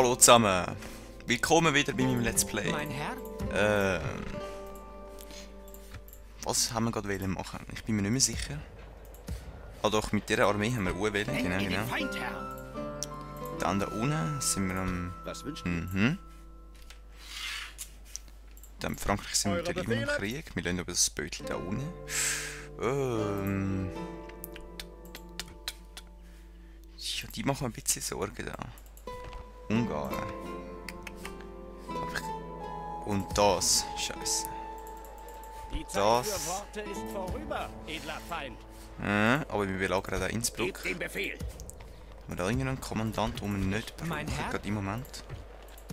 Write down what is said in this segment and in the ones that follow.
Hallo zusammen! Willkommen wieder bei meinem Let's Play. Mein Herr? Was haben wir gerade machen? Ich bin mir nicht mehr sicher. Ah doch, mit dieser Armee haben wir Ruhe wählen, genau. Dann da unten sind wir am... Was wünscht ihr? Dann Frankreich sind wir wieder im Krieg. Wir lernen über das Beutel da unten. Ja, die machen ein bisschen Sorgen da. Ungarn. Und das, Scheiße. Die Zeit Das. für Worte ist vorüber, edler Feind. Aber wir belagern da Innsbruck. Gebt den Befehl. Haben wir da irgendeinen Kommandant, den wir nicht Mein brauchen, Herr? gerade im Moment?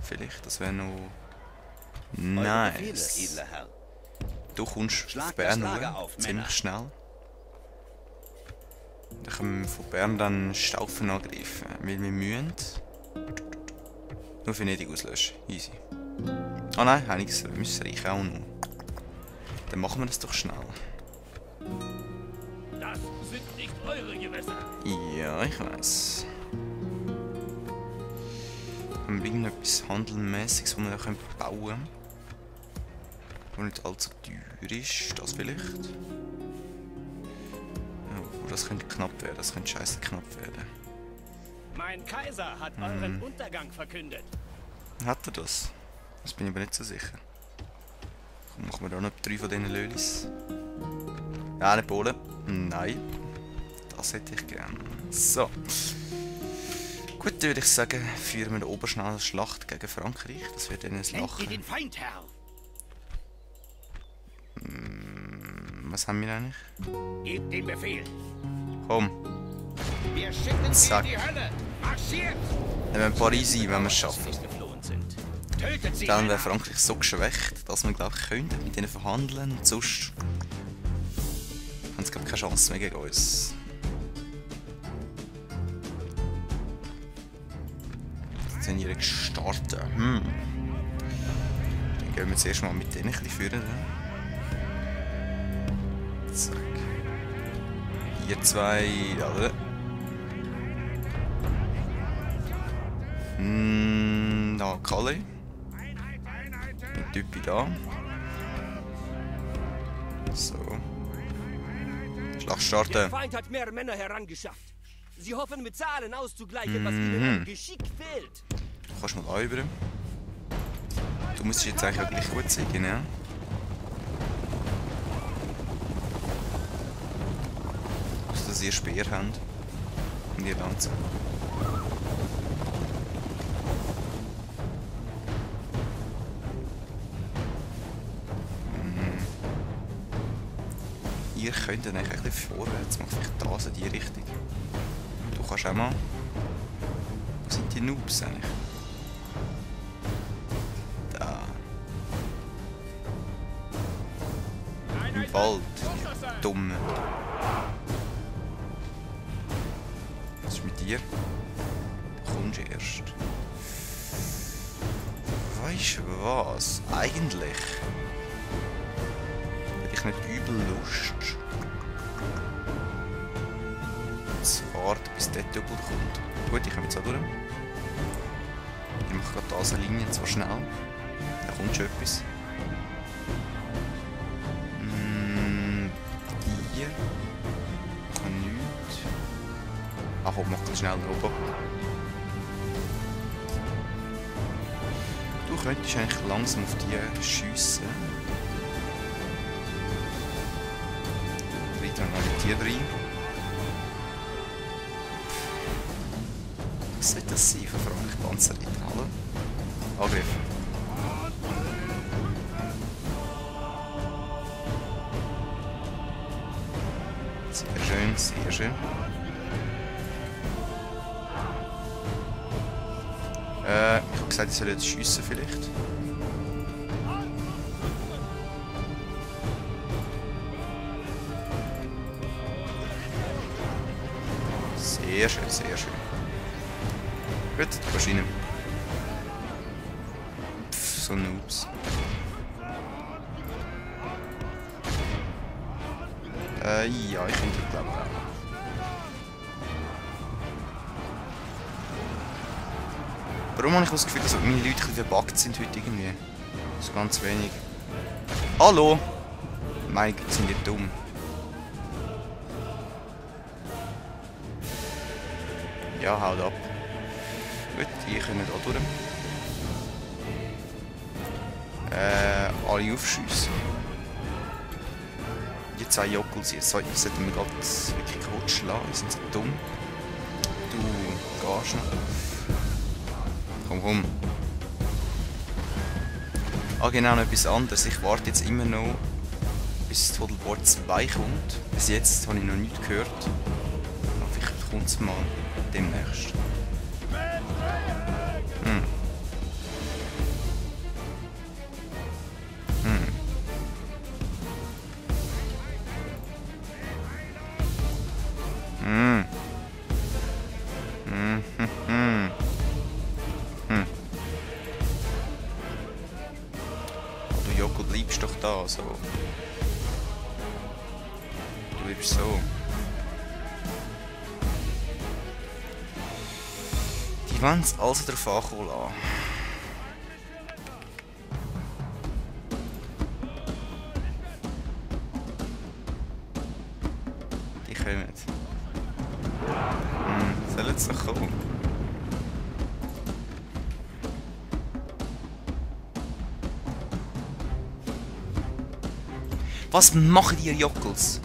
Vielleicht, das wäre noch... Eure Befehle, Nice. edler Herr. Du kommst Schlag auf Bern das Lager rüber, auf, ziemlich Männer. schnell. Dann können wir von Bern dann Staufen angreifen, weil wir müssen... Nur Venedig auslöschen, easy. Ah nein, einiges Österreich auch noch. Dann machen wir das doch schnell. Das sind nicht eure Gewässer. Ja, ich weiß. Haben wir irgendetwas Handelmäßiges, was wir da bauen können? Was nicht allzu teuer ist, das vielleicht? Oh, das könnte knapp werden, das könnte scheiße knapp werden. Mein Kaiser hat euren Untergang verkündet. Hat er das? Das bin ich aber nicht so sicher. Komm, machen wir da noch 3 von diesen Lölis. Ja, nicht Polen. Nein. Das hätte ich gern. So. Gut, dann würde ich sagen, führen wir eine oberschnelle Schlacht gegen Frankreich. Das wird dann ein Nennt ihr Lachen. den Feind, Herr? Was haben wir eigentlich? Gebt den Befehl. Komm, Wir schicken sie Zack. in die Hölle. Marschiert! nehmen wir Paris ein, wenn wir es schaffen. Nicht geflohen sind. Tötet sie, Dann wäre Männer. Frankreich so geschwächt, dass wir, glaube ich, könnten mit ihnen verhandeln. Und sonst haben sie, glaube ich, keine Chance mehr gegen uns. Jetzt sind ihre gestartet. Dann gehen wir zuerst mal mit denen ein bisschen führen. Zack. Hier 2, oder? Da, Calais. Mit Typi da. So. Schlag Der starten. Feind hat mehr Männer herangeschafft. Sie hoffen mit Zahlen auszugleichen, was ihnen an Geschick fehlt. Du kannst mal da über. Du müsstest jetzt eigentlich auch gleich gut sein, genau. Also, dass ihr Speer habt. Und ihr Lanze. Ihr könnt dann eigentlich ein bisschen vorwärts machen, vielleicht das in die Richtung. Du kannst auch mal... Wo sind die Noobs eigentlich? Da. Im Wald, die Dummen. Was ist mit dir? Du kommst erst. Weißt du was? Eigentlich... ich nicht übel Lust zu warten, bis der Double kommt. Gut, ich komme jetzt auch durch. Ich mache gerade da eine Linie zwar schnell. Da kommt schon etwas. Hier. Kann nichts. Ach komm, mach das schnell oben. Du könntest eigentlich langsam auf die schiessen. Dann noch die Tiere rein. Was soll das sein für Frankreich? Panzerreiter, hallo? Angriff. Sehr schön, sehr schön. Ich habe gesagt, ich soll jetzt schiessen vielleicht. Sehr schön, sehr schön. Gut, du kannst rein. Pff, so Noobs. Ja, ich finde das glaube ich auch. Warum habe ich das Gefühl, dass meine Leute ein bisschen verbuggt sind heute irgendwie? So ganz wenig. Hallo! Mike, sind die dumm? Ja, haut ab. Gut, ihr könnt auch durch. Alle aufschiessen. Die 2 Jockels jetzt sollten wir gerade wirklich kaputt schlagen. Die sind so dumm. Du gehst noch. Komm. Ah, genau, noch etwas anderes. Ich warte jetzt immer noch, bis Total War 2 kommt. Bis jetzt habe ich noch nichts gehört. Aber vielleicht kommt es mal demnächst. Du Joko, bleibst doch da, so. Du bleibst so. Die wollen es also darauf ankommen lassen. Die kommen. Sollen sie doch kommen? Was machen die Jockels?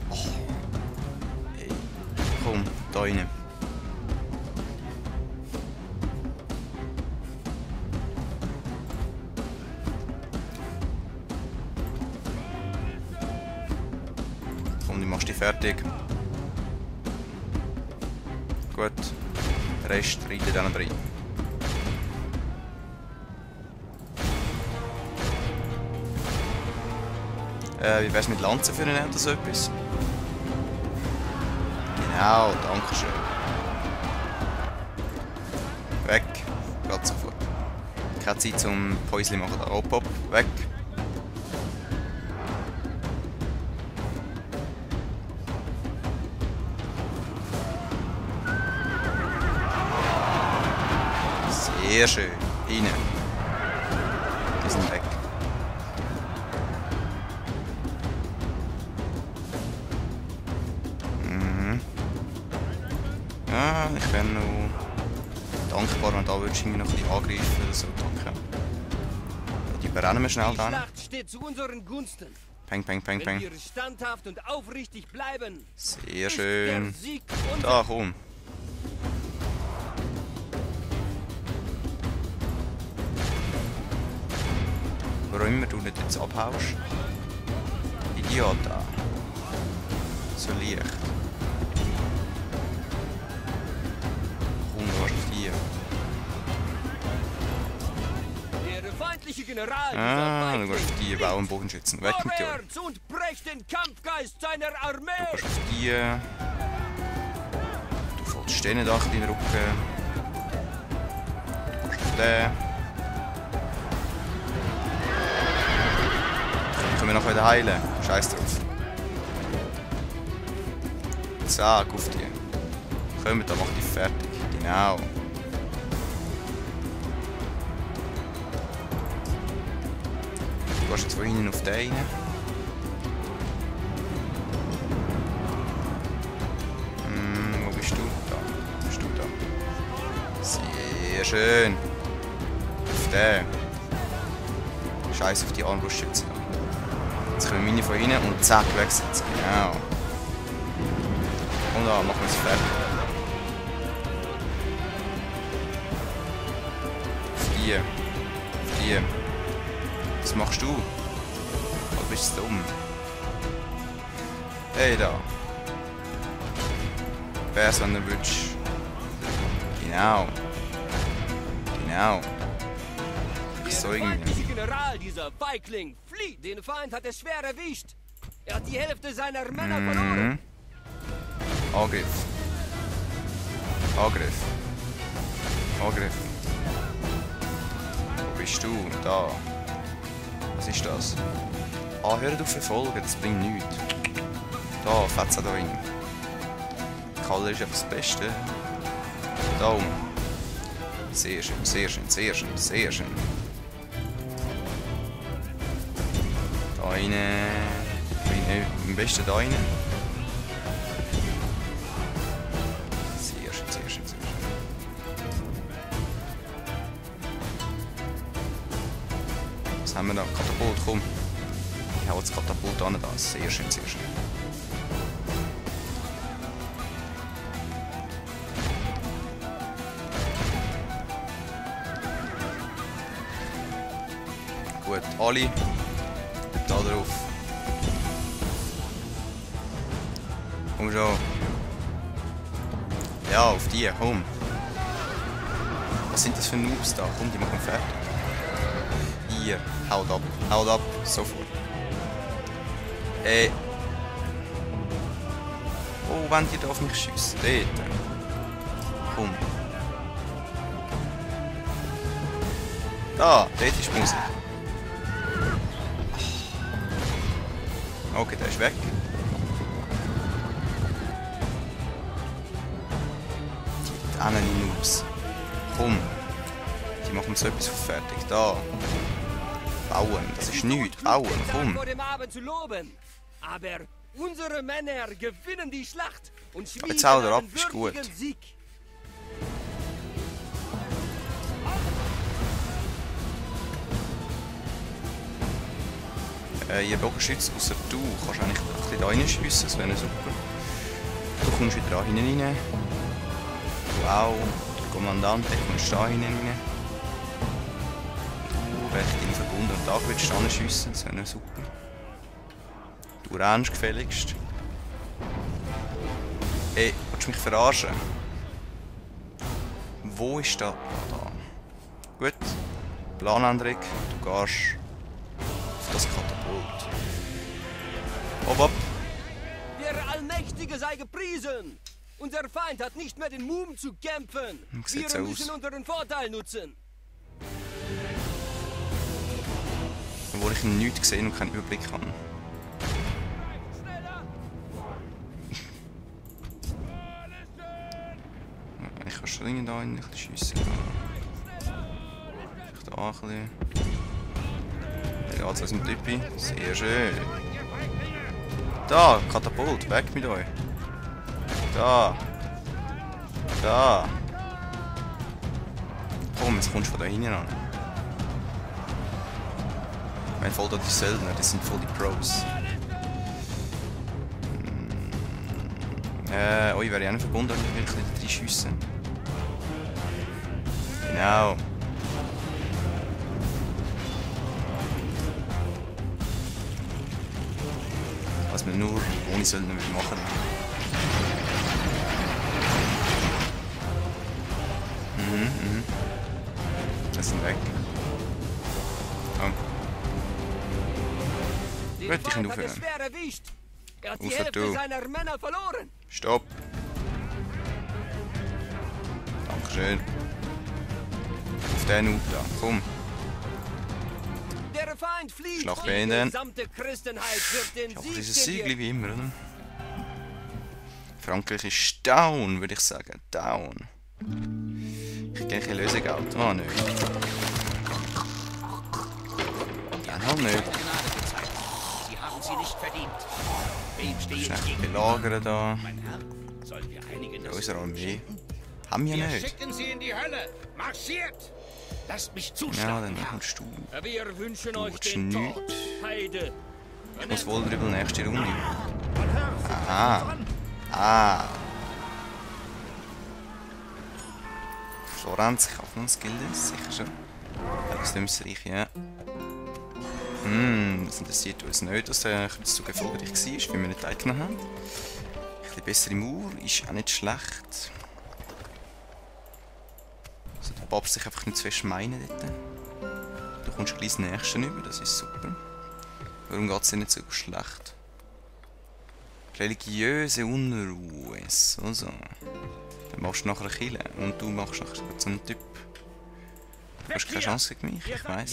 Oh. Hey. Komm, da rein. Komm, du machst dich fertig. Gut. Der Rest reitet dann rein. Wie wär's mit Lanzen für einen oder so etwas? Genau, danke schön. Weg. Gerade sofort. Keine Zeit zum Päusli machen. Da. Hopp, hopp. Weg. Sehr schön. Rein. Die sind weg. Ja, ich wäre noch dankbar, wenn da würdest du mich noch ein bisschen angreifen oder so. Danke. Die berennen wir schnell Die dann. Schlacht steht zu unseren Gunsten. Peng, peng, peng, Wenn peng. wir standhaft und aufrichtig bleiben, Sehr ist schön. der Sieg unser. Da, komm. Warum immer du nicht jetzt abhaust? Idiot da. So leicht. Komm, du hast auf die. Der feindliche General Ah, du dieser gehst auf die Bau- und Bogenschützen. Weg mit dir. Vorwärts und brecht den Kampfgeist seiner Armee! Du gehst auf die. Du fällst denen da in den Rücken. Du gehst auf den. Können wir noch wieder heilen? Scheiß drauf. Zack, auf die. Kommt, da mach dich fertig. Genau. Du gehst jetzt von hinten auf den rein. Wo bist du? Da. Bist du da? Sehr schön. Auf den. Scheiß auf die Armbrustschützen. Jetzt kommen meine von hinten und zack, wegsetzen. Genau. Und dann machen wir es fertig. Auf die. Auf die. Was machst du? Oder bist du dumm? Hey da. Wär's, wenn du willst. Genau. Genau. So Der irgendwie. feindliche General, dieser Feigling, flieht! Den Feind hat es schwer erwischt! Er hat die Hälfte seiner Männer verloren! Angriff. Angriff. Angriff. Wo bist du? Da. Was ist das? Ah, hör auf verfolgen, das bringt nichts. Da, Fetzer da rein. Kaller ist einfach das Beste. Da oben. Sehr schön, sehr schön, sehr schön, sehr schön. Da rein. Am besten da rein. Sehr schön, sehr schön, sehr schön. Was haben wir da? Katapult, komm. Ich hau das Katapult an da. Sehr schön, sehr schön. Gut, alle da drauf. Komm schon. Ja, auf die, komm. Was sind das für Noobs da? Komm, die machen fertig. Hier, haut ab, sofort. Oh, wenn die da auf mich schiessen, dort. Komm. Da, dort ist die Musik. Okay, der ist weg. Die anderen Noobs. Komm. Die machen so etwas fertig. Da. Bauen, das ist nichts. Bauen, komm. Vor dem Abend zu loben. Aber unsere Männer gewinnen die Schlacht und schmieden Jetzt hau er ab, einen ist gut. würdigen Sieg. Ihr Bogenschütze, außer du, kannst eigentlich ein bisschen da reinschiessen, das wäre super. Du kommst wieder da hinten rein. Du auch. Der Kommandant, der kommst da hinten rein. Du recht deine verbundenen Tag willst du schiessen, das wäre super. Du rennst gefälligst. Willst du mich verarschen? Wo ist da? Da. Gut. Planänderung. Du gehst auf das Katapult. Ob. Der Allmächtige sei gepriesen. Unser Feind hat nicht mehr den Mumm zu kämpfen. Sieht Wir aus. müssen unseren Vorteil nutzen. Obwohl ich nichts gesehen und keinen Überblick habe. Ich kann schon da ein bisschen schiessen. Vielleicht da ein bisschen. Da geht's aus dem Typi. Sehr schön. Da, Katapult, weg mit euch. Da. Da. Komm, jetzt kommst du von da hinten an. Ich meine, voll da die Söldner, das sind voll die Pros. Euch wäre ich auch nicht verbunden, wenn ich wirklich nicht reinschiessen. Genau. Was wir nur ohne Söldner machen. Das sind weg. Oh. Den Gut, ich kann Feind hat es aufhören. schwer erwischt. Er hat die Aufhör Hälfte du. seiner Männer verloren. Stopp. Dankeschön. Auf den Noob da, komm. Der Feind flieht. Schlacht Die beenden. gesamte Christenheit wird den Ja, Sieg dieses Siegli servieren. wie immer, oder? Frankreich ist down, würde ich sagen. Down. Ich gehe ein Lösegeld. Oh, nicht. Dann halt nicht. Sie haben sie nicht verdient. Wem stehe ich Schnell gegen? belagern da. Mein Herr, sollen wir einigen? Ja, unsere Armee. Haben wir Wir nicht. schicken sie in die Hölle. Marschiert! Lasst mich Ja, zuschlagen, dann Herr. kommst du. Wir wünschen Du euch willst den nicht. Tod. Heide. Ich muss wohl drüber nächste Runde. Mein Herr, Sie Aha. voran. Ah. Florenz, Kaufmannsgilde, sicher schon. Aus dem Österreich, ja. Das interessiert uns nicht, dass der Kreuzzug erfolgreich war, weil wir nicht teilgenommen haben. Ein bisschen bessere Mauer ist auch nicht schlecht. Also der Papst sich einfach nicht zu fest meinen dort. Du kommst gleich das Nächste über, das ist super. Warum geht es dir nicht so schlecht? Religiöse Unruhe, so. Dann machst du nachher eine Kille und du machst nachher so einen Typ. Du hast keine Chance gegen mich, ich weiss.